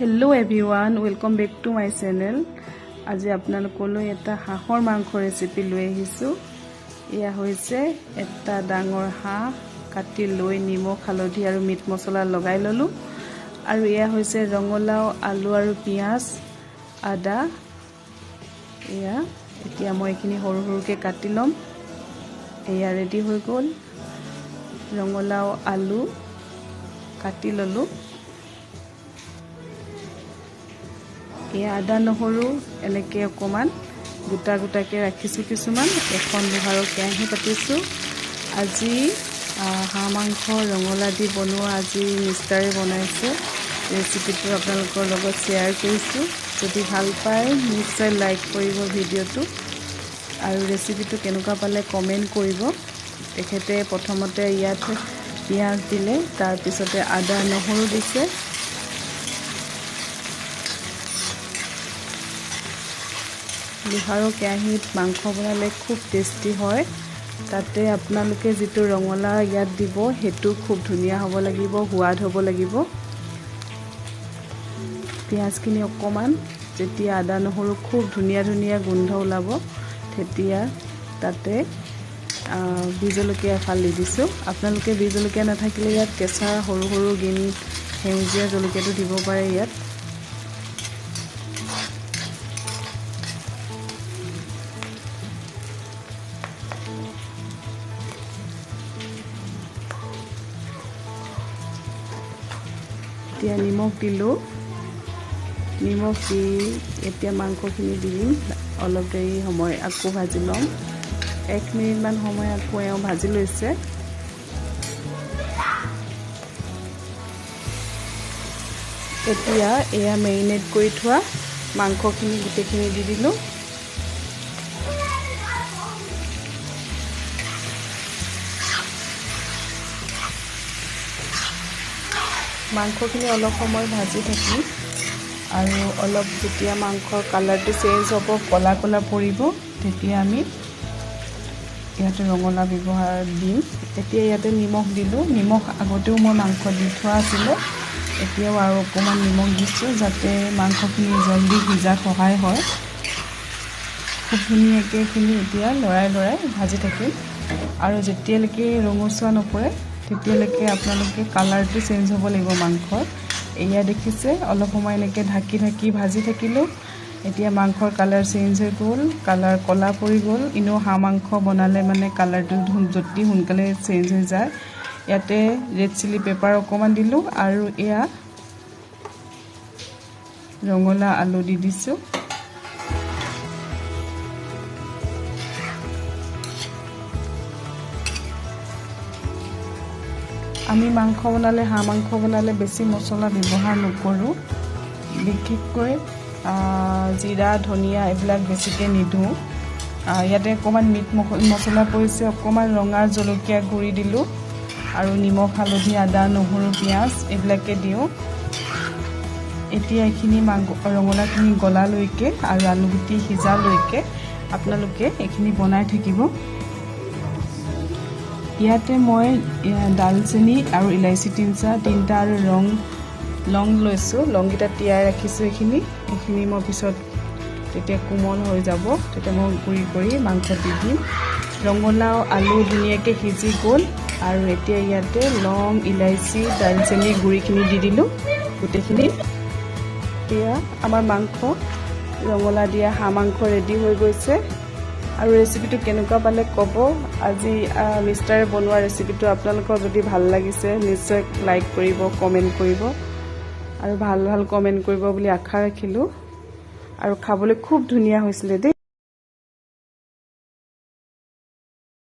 Hello everyone, welcome back to my channel. আজি আপোনালোকলৈ এটা হাঁহৰ মাংস ৰেচিপি লৈ আহিছোঁ। এয়া হৈছে এটা ডাঙৰ হাঁহ, কাটি লৈ নিমখ, হালধি আৰু মিট মছলা লগাই ল'লোঁ। আৰু এয়া হৈছে ৰঙালাও, আলু আৰু পিঁয়াজ, আদা। এয়া এতিয়া মই এইখিনি সৰু সৰুকৈ কাটি ল'ম। এয়া ৰেডি হৈ গ'ল। ৰঙালাও, আলু কাটি ল'লোঁ। এয়া আদা, নহৰু এনেকৈ অকণমান গোটা গোটাকৈ ৰাখিছোঁ কিছুমান। এখন লোহাৰৰ কেৰাহী পাতিছোঁ। আজি হাঁহ মাংস ৰঙালাও দি বনোৱা আজি মিষ্টাৰে বনাইছে। ৰেচিপিটো আপোনালোকৰ লগত শ্বেয়াৰ কৰিছোঁ। যদি ভাল পায়, নিশ্চয় লাইক কৰিব ভিডিঅ'টো আৰু ৰেচিপিটো কেনেকুৱা পালে কমেণ্ট কৰিব। তেখেতে প্ৰথমতে ইয়াত পিঁয়াজ দিলে, তাৰপিছতে আদা, নহৰু দিছে। লোহাৰৰ কেৰাহীত মাংস বনালে খুব টেষ্টি হয়। তাতে আপোনালোকে যিটো ৰঙালাও ইয়াত দিব, সেইটো খুব ধুনীয়া হ'ব লাগিব, সোৱাদ হ'ব লাগিব। পিঁয়াজখিনি অকণমান যেতিয়া আদা, নহৰু খুব ধুনীয়া ধুনীয়া গোন্ধ ওলাব, তেতিয়া তাতে বিহ জলকীয়া এফাল দি দিছোঁ। আপোনালোকে বিহ জলকীয়া নাথাকিলে ইয়াত কেঁচা সৰু সৰু গ্ৰীণ সেউজীয়া জলকীয়াটো দিব পাৰে ইয়াত। এতিয়া নিমখ দিলোঁ। নিমখ দি এতিয়া মাংসখিনি দি দিম। অলপ দেৰি সময় আকৌ ভাজি ল'ম। 1 মিনিটমান সময় আকৌ এওঁ ভাজি লৈছে। এতিয়া এয়া মেৰিনেট কৰি থোৱা মাংসখিনি গোটেইখিনি দি দিলোঁ। মাংসখিনি অলপ সময় ভাজি থাকিম আৰু অলপ যেতিয়া মাংসৰ কালাৰটো চেঞ্জ হ'ব, ক'লা ক'লা পৰিব, তেতিয়া আমি ইয়াতে ৰঙালাও ব্যৱহাৰ দিম। এতিয়া ইয়াতে নিমখ দিলোঁ। নিমখ আগতেও মই মাংস দি থোৱা আছিলে, এতিয়াও আৰু অকণমান নিমখ দিছোঁ, যাতে মাংসখিনি জল্দি সিজাত সহায় হয়। খুব ধুনীয়াকৈ এইখিনি এতিয়া লৰাই লৰাই ভাজি থাকিম আৰু যেতিয়ালৈকে ৰঙচুৱা নপৰে, তেতিয়ালৈকে আপোনালোকে কালাৰটো চেঞ্জ হ'ব লাগিব মাংসৰ। এয়া দেখিছে, অলপ সময় এনেকৈ ঢাকি ঢাকি ভাজি থাকিলোঁ। এতিয়া মাংসৰ কালাৰ চেঞ্জ হৈ গ'ল, কালাৰ ক'লা পৰি গ'ল। এনেও হাঁহ মাংস বনালে মানে কালাৰটো জল্দি সোনকালে চেঞ্জ হৈ যায়। ইয়াতে ৰেড চিলি পেপাৰ অকণমান দিলোঁ আৰু এয়া ৰঙালাও, আলু দি দিছোঁ। আমি মাংস বনালে, হাঁহ মাংস বনালে বেছি মছলা ব্যৱহাৰ নকৰোঁ। বিশেষকৈ জিৰা, ধনিয়া এইবিলাক বেছিকৈ নিদিওঁ। ইয়াতে অকণমান মিট মছলা পৰিছে, অকণমান ৰঙা জলকীয়া গুড়ি দিলোঁ আৰু নিমখ, হালধি, আদা, নহৰু, পিঁয়াজ এইবিলাকে দিওঁ। এতিয়া এইখিনি মাংস ৰঙালাওখিনি গলালৈকে আৰু আলুগুটি সিজালৈকে আপোনালোকে এইখিনি বনাই থাকিব। ইয়াতে মই ডালচেনি আৰু ইলাচি তিনিটা তিনিটা আৰু লং লৈছোঁ। লংকেইটা তিয়াই ৰাখিছোঁ। এইখিনি মই পিছত তেতিয়া কোমল হৈ যাব, তেতিয়া মই গুড়ি কৰি মাংসত দি দিম। ৰঙালাও, আলু ধুনীয়াকৈ সিজি গ'ল আৰু এতিয়া ইয়াতে লং, ইলাচি, ডালচেনি গুড়িখিনি দি দিলোঁ গোটেইখিনি। এতিয়া আমাৰ মাংস, ৰঙালাও দিয়া হাঁহ মাংস ৰেডি হৈ গৈছে। আৰু ৰেচিপিটো কেনেকুৱা পালে ক'ব। আজি মিষ্টাৰে বনোৱা ৰেচিপিটো আপোনালোকৰ যদি ভাল লাগিছে, নিশ্চয় লাইক কৰিব, কমেণ্ট কৰিব আৰু ভাল ভাল কমেণ্ট কৰিব বুলি আশা ৰাখিলোঁ। আৰু খাবলৈ খুব ধুনীয়া হৈছিলে দেই।